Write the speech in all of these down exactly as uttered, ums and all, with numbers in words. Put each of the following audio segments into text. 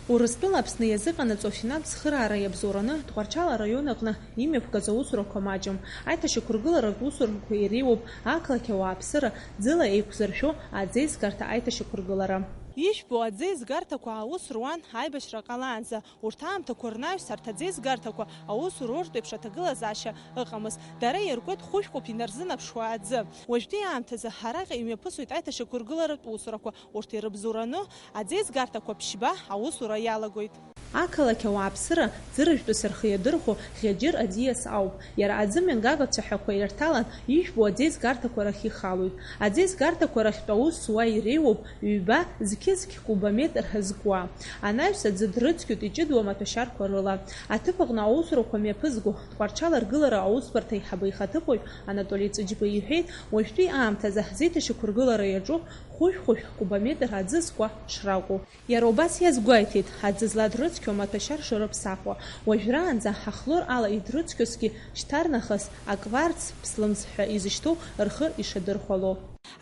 Урыстәыла Аԥсны иазыҟанаҵо афинанс цхыраара иабзоураны Тҟәарчал араион аҟны имҩаԥгаз аусурақәа маҷым. Аиҭашьақәыргыларатә усурақәа иреиуоуп ақалақь ауааԥсыра ӡыла еиқәзыршәо аӡеизгарҭа аиҭашьақәыргылара. Ижәбо аӡеизгарҭақәа аус руан аибашьра ҟалаанӡа. Урҭ аамҭақәа рнаҩс арҭ аӡеизгарҭақәа аус руртә еиԥш аҭагылазаашьа ыҟамызт. Дара иркуеит хәышәкуп инарзынаԥшуа аӡы. Уажәтәи аамҭазы араҟа имҩаԥысуеит аиҭашьақәыргыларатә усурақәа. Урҭ ирыбзоураны аӡеизгарҭақәа ԥшьба аусура иалагоит. Ақалақь ауааԥсыра ӡыржәтәыс рхы иадырхәо Хьаџьыр аӡиас ауп. Иара аӡы мҩангагацәа ҳәақәа ирҭалан, ижәбо аӡеизгарҭақәа рахь ихалоит. Аӡеизгарҭақәа рахьтә аус зуа иреиуоуп ҩба зқьы-зқь кубометр зкуа. Анаҩс аӡы дрыцқьоит иҷыдоу амаҭәашьарқәа рыла. Аҭыԥ аҟны аусурақәа мҩаԥызго Тҟәарчал аргылара аусбарҭа аиҳабы ихаҭыԥуаҩ Анатоли Ҵәыџьба иҳәеит, уажәтәи аамҭазы ҳзеиҭашьақәыргылара иаҿу хәышә-хәышә кубометр аӡы зкуа шракәу. Иара убас иазгәеиҭеит, аӡы зладрыцқьо амаҭәашьар шырыԥсахуа. Уажәраанӡа ҳахлор ала идрыцқьозгьы шьҭарнахыс акварц, ԥслымӡ ҳәа изышьҭоу рхы ишадырхәало.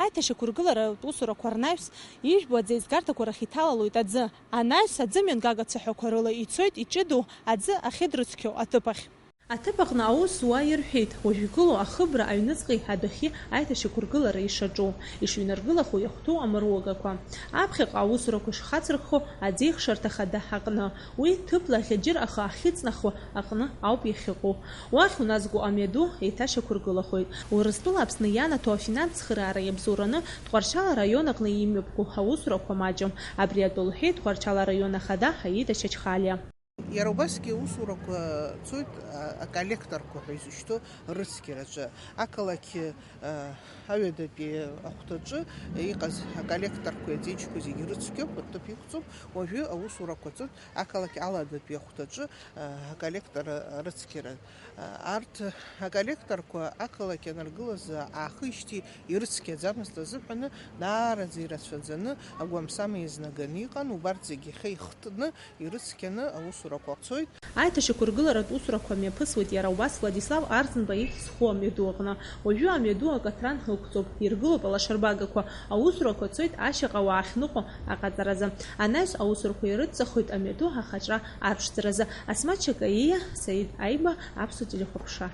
Аиҭашьақәыргыларатә усурақәа рнаҩс, ижәбо аӡеизгарҭақәа рахь иҭалалоит аӡы. Анаҩс аӡы мҩангага цәаҳәақәа рыла ицоит иҷыдоу аӡы ахьыдрыцқьо аҭыԥ ахь. Аҭыԥ аҟны аус зуа ирҳәеит, уажә игылоу ахыбра аҩныҵҟеи адәахьи аиҭашьақәыргылара ишаҿу, ишыҩнаргылахо иахәҭоу амыруагақәа. Аԥхьаҟа аусурақәа шхацырххо аӡеихшарҭа хада аҟны, уи ҭыԥла аӷьаџьыр ахы ахьыҵнахуа аҟны ауп иахьыҟоу. Уахь уназго амҩаду еиҭашьақәыргылахоит. Урыстәыла Аԥсны ианаҭо афинанс цхыраара иабзоураны Тҟәарчал араион аҟны имҩаԥгоу аусурақәа маҷым. Абри атәы лҳәеит Тҟәарчал араион ахада Аида Чачхалиа. Иара убасгьы аусурақәа цоит, а, аколлекторқәа ҳәа изышьҭоу рыцқьараҿы. Ақалақь, а, аҩадатәи ахәҭаҿы иҟаз аколлекторқәеи аҵеиџьқәеи зегьы рыцқьоуп, рҭыԥ иқәҵоуп. Уажәы аусурақәа цоит ақалақь аладатәи ахәҭаҿы, а, аколлектор рыцқьара. Арҭ аколлекторқәа ақалақь анаргылаз аахижьҭеи ирыцқьаӡамызт азыҳәаны, даараӡа ирацәаӡаны, агәамсам еизнаганы иҟан, убарҭ зегьы иахьа ихтны, ирыцқьаны аусурақәа цоит. Аиҭашьақәыргыларатә усурақәа мҩаԥысуеит иара убас Владислав Арӡынба ихьӡ зху амҩаду аҟны. Уажәы амҩаду акаҭран ықәҵоуп, иргылоуп алашарбагақәа, аусурақәа цоит ашьаҟа ауаа ахьныҟәо аҟаҵаразы. Анаҩс аусурақәа ирыдҵахоит амҩаду ахаҿра аԥшӡаразы. Асмаҭ Чакаиа, Саид Аиба, Аԥсуа телехәаԥшра.